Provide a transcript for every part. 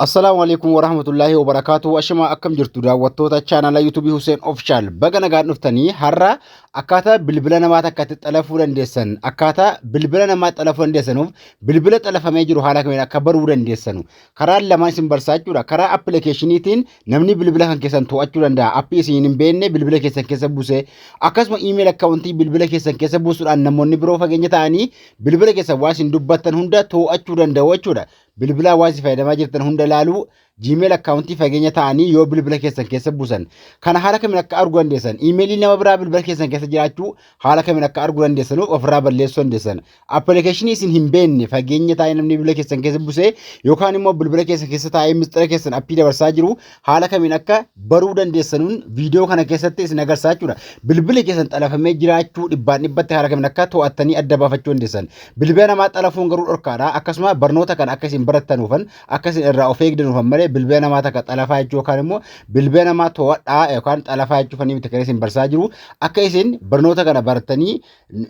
Assalaamu alaikum warahmatullaahi wabarakaatuh. Ashamaa, akkam jirtu daawwattoota chaanala YouTube Hussein Official? Baga nagaan dhuftanii. Har'a akkaataa bilbila namaa takka itti xalafuu dandeessan, akkaataa bilbila namaa xalafuu dandeessanuuf, bilbila xalafamee jiru haala kamiin akka baruu dandeessanu karaan lamaan isin barsaa jechuudha. Karaa appilikeeshiniitiin namni bilbila kan keessan to'achuu danda'a. Appii isin hin beekne bilbila keessan keessa buusee, akkasuma email akkaawuntii bilbila keessan keessa buusuudhaan namoonni biroo fageenya ta'anii bilbila keessan waan isin dubbattan hunda to'achuu danda'u jechuudha. Bilbila waan isin fayyadamaa jirtan hunda ilaaluu, Gmail akkaawuntii fageenya ta'anii yoo bilbila keessan keessa buusan kana haala kamiin akka arguu dandeessan, iimeelii nama biraa bilbila keessan keessa jiraachuu haala kamiin akka arguu dandeessanuuf ofirraa balleessuu dandeessan, appilikeeshinii isin hin beekne fageenya taa'ee namni bilbila keessan keessa buusee yookaan immoo bilbila keessan keessa taa'ee mistira keessan appii dabarsaa jiru haala kamiin akka baruu dandeessanuun viidiyoo kana keessatti isin agarsiisa jechuudha. Bilbilli keessan xalafamee jiraachuu dhibbaan dhibbatti haala kamiin akka to'attanii adda baafachuu dandeessan. Bilbila namaa xalafuun garuu dhorkaadha. Akkasuma barnoota kana akka isin barattanuufan, akka isin irraa of eegdanuufan malee bilbila namaa takka xalafaa jechuu yookaan immoo bilbila namaa to'adhaa yookaan xalafaa jechuu fanii miti kan isin barsaa jiru. Akka isin barnoota kana barattanii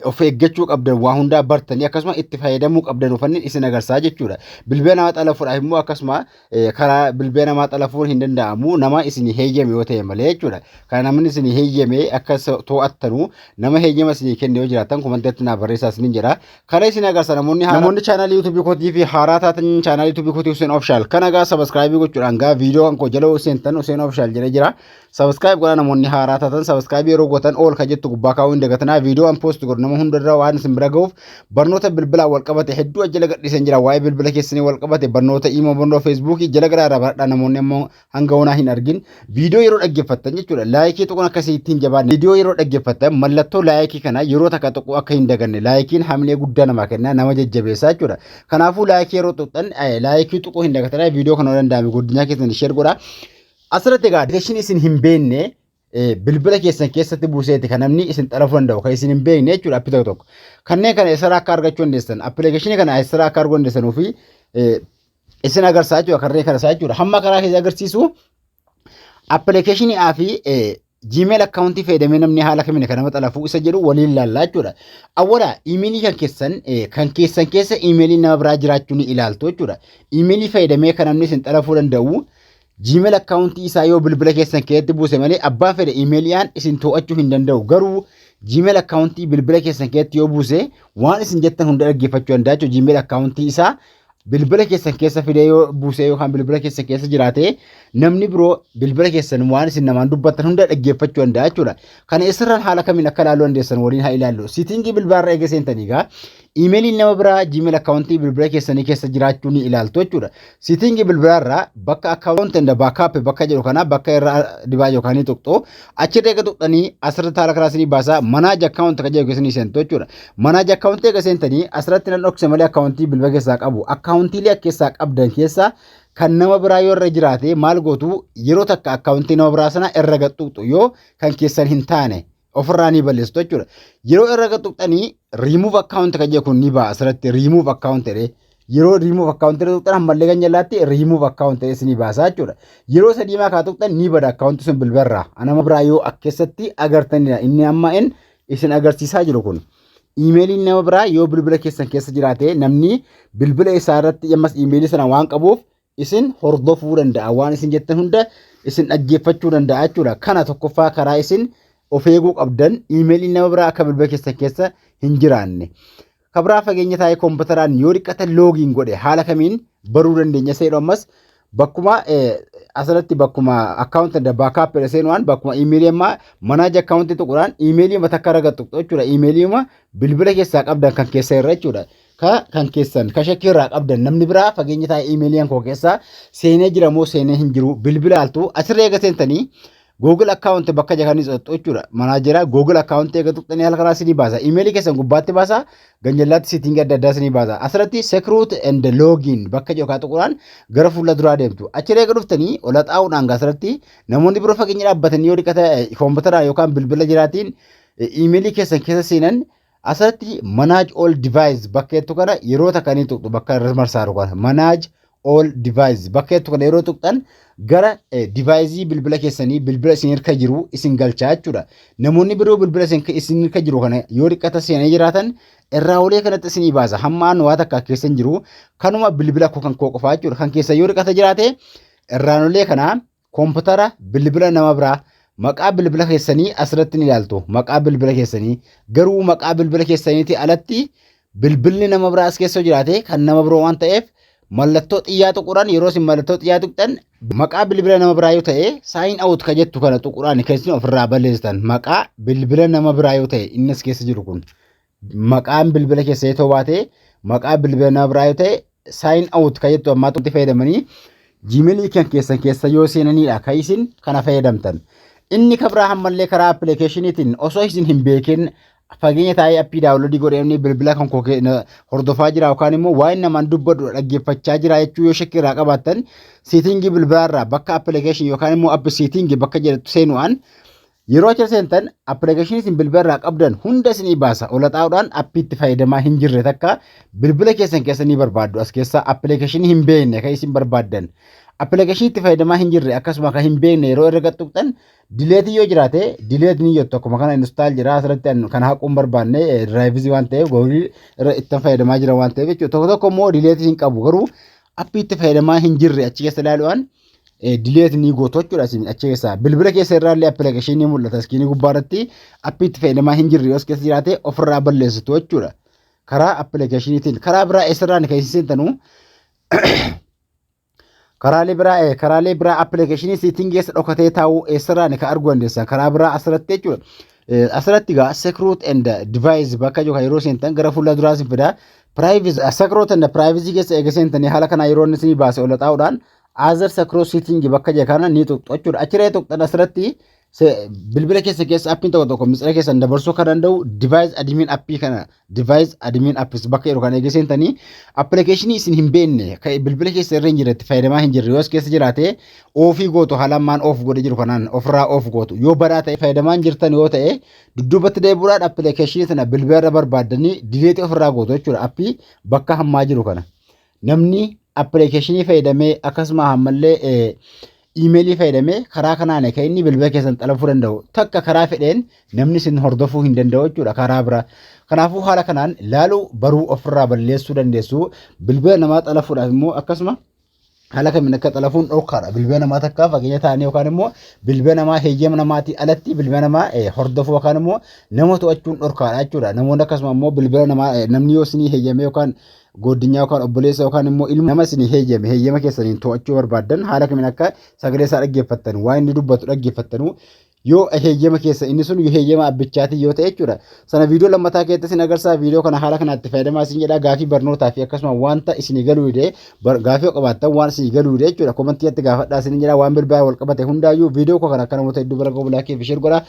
of eeggachuu qabdan, waa hundaa bartanii akkasuma itti fayyadamuu qabdanuufan isin agarsiisa jechuudha. Bilbila namaa xalafuudhaaf immoo akkasuma karaa bilbila namaa xalafuun hin danda'amu, nama isin heeyyame yoo ta'e malee jechuudha. Kana namni isin heeyyame akka to'attanu nama heeyyama isin kenne yoo jiraatan komanteetti naa barreessaa isinin jedha. Kana isin agarsiisa. Namoonni chaanaalii YouTube kootii fi haaraa taatan, chaanaalii YouTube kootii Hussein Official kana gaa subscribe gochuudhaan gaa viidiyoo kan koo jala seentan Hussein Official jedhee jira. Subscribe godhaa namoonni haaraa taatan. Subscribe yeroo gootan all ka jettu gubbaa kaa'uu hin dagatinaa. Viidiyoo an post godhu nama hundarra waan isin bira ga'uuf, barnoota bilbilaa wal qabate hedduu jala gadhiisan jira. Waa'ee bilbila keessanii wal qabate, barnoota imo, barnoota Feesbuukii jala garaa irraa baradhaa. Namoonni ammoo hanga onaa hin argin viidiyoo yeroo dhaggeeffattan jechuudha. Laayikii tuquun akkasii ittiin jabaanne. Viidiyoo yeroo dhaggeeffattan mallattoo laayikii kana yeroo takka tuquu akka hin daganne. Laayikiin hamilee guddaa namaa kenna, nama jajjabeessaa jechuudha. Kanaafuu laayikii yeroo tuqxan laayikii tuquu hin dagatinaa. Viidiyoo kana yoo danda'ame guddinaa keessan share godhaa. Asirratti egaa application isin hin beekne bilbila keessan keessatti buuseeti kan namni isin xalafuu danda'u kan isin hin beekne jechuudha, appii tokko tokko. Kanneen kana eessarraa akka argachuu dandeessan, appilikeeshinii kana eessarraa akka arguu dandeessanuu fi isin agarsiisaa jechuudha, karree kana isaa jechuudha. Hamma karaa keessa agarsiisu appilikeeshinii fi Gmail akkaawuntii fayyadamee namni haala kamiin kan nama xalafuu isa jedhu waliin laallaa jechuudha. Awwala iimeelii kan keessan keessa iimeeliin nama biraa jiraachuu ni ilaaltu jechuudha. Iimeelii fayyadamee kan namni isin xalafuu danda'u Gmail akkaawuntii isaa yoo bilbila keessan keessatti buuse malee abbaan fedhe iimeeliidhaan isin to'achuu hin danda'u. Garuu Gmail akkaawuntii bilbila keessan keessatti yoo buuse waan isin jettan hunda dhaggeeffachuu danda'a jechuudha. Gmail akkaawuntii isaa bilbila keessan keessa fidee yoo buuse yookaan bilbila keessan keessa jiraate namni biroo bilbila keessan waan isin namaan dubbattan hunda dhaggeeffachuu danda'a jechuudha. Kana isirraan haala kamiin akka ilaaluu dandeessan waliin haa ilaallu. Siitingii bilbilaarra eega seentanii egaa iimeeliin nama biraa Gmail akkaawuntii bilbila keessanii keessa jiraachuu ni ilaaltu jechuudha. Siitingii bilbilaarraa bakka account and backup bakka jedhu kana, bakka irra dibaa yookaan ni tuqxu. Achirra eega tuqxanii asirratti haala karaa isinii baasaa, manage account kan jedhu keessa ni seentu jechuudha. Manage account eega seentanii asirratti nan dhokse malee akkaawuntii bilbila keessaa qabu. Akkaawuntiilee keessaa qabdan keessaa kan nama biraa yoo irra jiraate maal gootu? Yeroo takka akkaawuntii nama biraa sana irra tuqxu, yoo kan keessan hin taane ofirraa ni balleessitu jechuudha. Yeroo irra tuqxanii remove account kan jedhu kun ni ba'a asirratti, remove account jedhee. Yeroo remove account irra tuqxan ammallee kan jalaatti remove account jedhee isinii baasaa jechuudha. Yeroo sadii maa kaa tuqxan ni bada account sun bilbilarraa. Nama biraa yoo keessatti agartanidha. Inni amma in isin agarsiisaa jiru kun. Iimeeliin nama biraa yoo bilbila keessan keessa jiraate namni bilbila isaa irratti ammas iimeelii sana waan qabuuf isin hordofuu danda'a. Waan isin jettan hunda isin dhaggeeffachuu danda'a jechuudha. Kana tokkoffaa karaa isin of eeguu qabdan, iimeeliin nama biraa akka bilbila keessan keessa hin jiraanne. Kabiraa fageenya taa'ee kompiitaraan yoo dhiqata login godhe haala kamiin baruu dandeenya seedhu ammas bakkuma asirratti bakkuma account and backup seenuudhaan bakkuma iimeelii ammaa manage akkaawuntii tuquudhaan iimeelii matakka irra tuqxu jechuudha. Iimeelii bilbila keessaa qabdan kan keessa irra jechuudha. Ka kan keessan ka shakkii irraa qabdan, namni biraa fageenya taa'ee iimeelii koo keessa seenee jira moo seenee hin jiru bilbila altu asirra eega seentanii Google account bakka jakanii tuqxu jechuudha. Manager Google account eega tuqxanii haala karaa isinii baasa. Iimeelii keessan gubbaatti baasa. Ganjallaatti setting adda addaa isinii baasa. Asirratti security and login bakka jedhu kaa tuquudhaan gara fuula duraa deemtu. Achirra eega dhuftanii ola xaa'uudhaan asirratti namoonni biroo fageenya dhaabbatanii yoo dhiqata kompiitara yookaan bilbila jiraatiin iimeelii keessan keessa seenan, asirratti manage all device bakka jettu kana yeroo takka ni tuqxu, bakka irra marsaaru kana manage All device bakka jettu kana yeroo tuqxan gara device bilbila keessanii, bilbila isin harka jiru isin galchaa jechuudha. Namoonni biroo bilbila isin harka jiru kana yoo dhiqqata seenanii jiraatan irraa olee kanatti isinii baasa. Hamma aan waa takka keessa hin jiru, kanuma bilbila koo kan koo qofaa jechuudha. Kan keessa yoo dhiqqata jiraate irraan olee kana koompitara bilbila nama biraa maqaa bilbila keessanii asirratti ni ilaaltu. Maqaa bilbila keessanii garuu maqaa bilbila keessaniitii alatti bilbilli nama biraa as keessa jiraate kan nama biroo waan ta'eef mallattoo xiyyaa tuquudhaan, yeroo isin mallattoo xiyyaa tuqxan, maqaa bilbila nama biraa yoo ta'e sign out ka jettu kana tuquudhaan kan isin ofirraa balleessitan. Maqaa bilbila nama biraa yoo ta'e, inni as keessa jiru kun maqaan bilbila keessa yoo ta'u baate, maqaa bilbila nama biraa yoo ta'e sign out ka jettu ammaa itti fayyadamanii Gmailii kan keessan keessa yoo seenanidha kan isin kana fayyadamtan. Inni kan biraa ammallee karaa appilikeeshiniitiin osoo isin hin beekin fageenya taa'ee appii downloadii godhee bilbila kan koo hordofaa jira yookaan immoo waan namaan dubbadhu dhaggeeffachaa jira jechuu yoo shakkii irraa qabaattan, settingii bilbilaarraa bakka application yookaan immoo app settingii bakka jedhatu seenuudhaan, yeroo achi seentan appilikeeshinii isin bilbila irraa qabdan hunda isinii baasa. Ola xaa'uudhaan appii itti fayyadamaa hin jirre takka bilbila keessan keessa ni barbaaddu. As keessa appilikeeshinii hin beekne kan isin barbaaddan. Appilikeeshinii itti fayyadamaa hin jirre akkasuma kan hin beekne yeroo irra tuqxan delete yoo jiraate delete ni jettu. Akkuma kana install jira asirratti kan haquun barbaanne Driveii waan ta'eef, Googleii irra itti fayyadamaa jira waan ta'eef jechuudha. Tokko tokko immoo delete hin qabu, garuu appii itti fayyadamaa hin jirre achi keessa ilaaluudhaan delete ni gootu jechuudha achi keessa. Bilbila keessa irraallee appilikeeshinii mul'ata screenii gubbaa irratti. Appii itti fayyadamaa hin jirre yoo as keessa jiraate ofirraa balleessitu jechuudha. Karaa appilikeeshiniitiin karaa biraa eessarraan kan isin seentanuu? Karaalee biraa appilikeeshinii setting keessa dhokatee taa'uu eessarraan kan arguu dandeessan karaa biraa asirratti jechuudha. Asirratti egaa security and device bakka jiru yeroo seentan gara fuula duraa isin fida. Privacy, security and privacy keessa eega seentanii haala kanaa yeroo inni isinii baase ol xaa'uudhaan other security setting bakka jiru kana ni tuqxu jechuudha. Achirra tuqxan asirratti bilbila keessa keessa appiin tokko tokko mistira keessan dabarsuu kan danda'u device admin appii kana, device admin apps bakka yeroo kana eega seentanii, appilikeeshinii isin hin beekne kan bilbila keessa irra hin jirre, itti fayyadamaa hin jirre yoo as keessa jiraate offii gootu. Haala ammaan off godhe jiru kanaan ofirraa off gootu. Yoo badaa ta'e, fayyadamaa hin jirtan yoo ta'e, dudduubatti deebi'uudhaan appilikeeshinii sana bilbila irra barbaaddanii delete ofirraa gootu jechuudha appii bakka hammaa jiru kana. Namni appilikeeshinii fayyadamee akkasuma ammallee iimeelii fayyadamee karaa kanaan kan inni bilbila keessan xalafuu danda'u takka karaa fedheen namni isin hordofuu hin danda'u jechuudha karaa biraa. Kanaafuu haala kanaan ilaaluu baruu ofirraa balleessuu dandeessu. Bilbila namaa xalafuudhaaf immoo akkasuma haala kamiin akka xalafuun dhorkaadha. Bilbila namaa takka fageenya ta'anii yookaan immoo bilbila namaa heeyyama namaatii alatti bilbila namaa hordofuu yookaan immoo nama to'achuun dhorkaadha jechuudha. Namoonni akkasuma immoo bilbila namaa namni yoo isinii heeyyame yookaan goddinyaa yookaan obboleessa yookaan immoo ilma nama isinii heeyyame heeyyama keessaniin to'achuu barbaaddan, haala kamiin akka sagalee isaa dhaggeeffattan, waan inni dubbatu dhaggeeffattanuu yoo heeyyama keessa inni sun yoo heeyyama abbichaatii yoo ta'e jechuudha. Sana viidiyoo lammataa keessatti isin agarsiisa. Viidiyoo kana haala kanaatti fayyadamaa isin jedha. Gaafii barnootaa fi akkasuma wanta isinii galuu dide, gaafii yoo qabaattan, waan isinii galuu dide jechuudha. Commentii gaafadhaa isin jedha. Waan bilbilaa wal qabate hundaayyuu viidiyoo koo kana akka namoota hedduu bira gahu like fi share godhaa.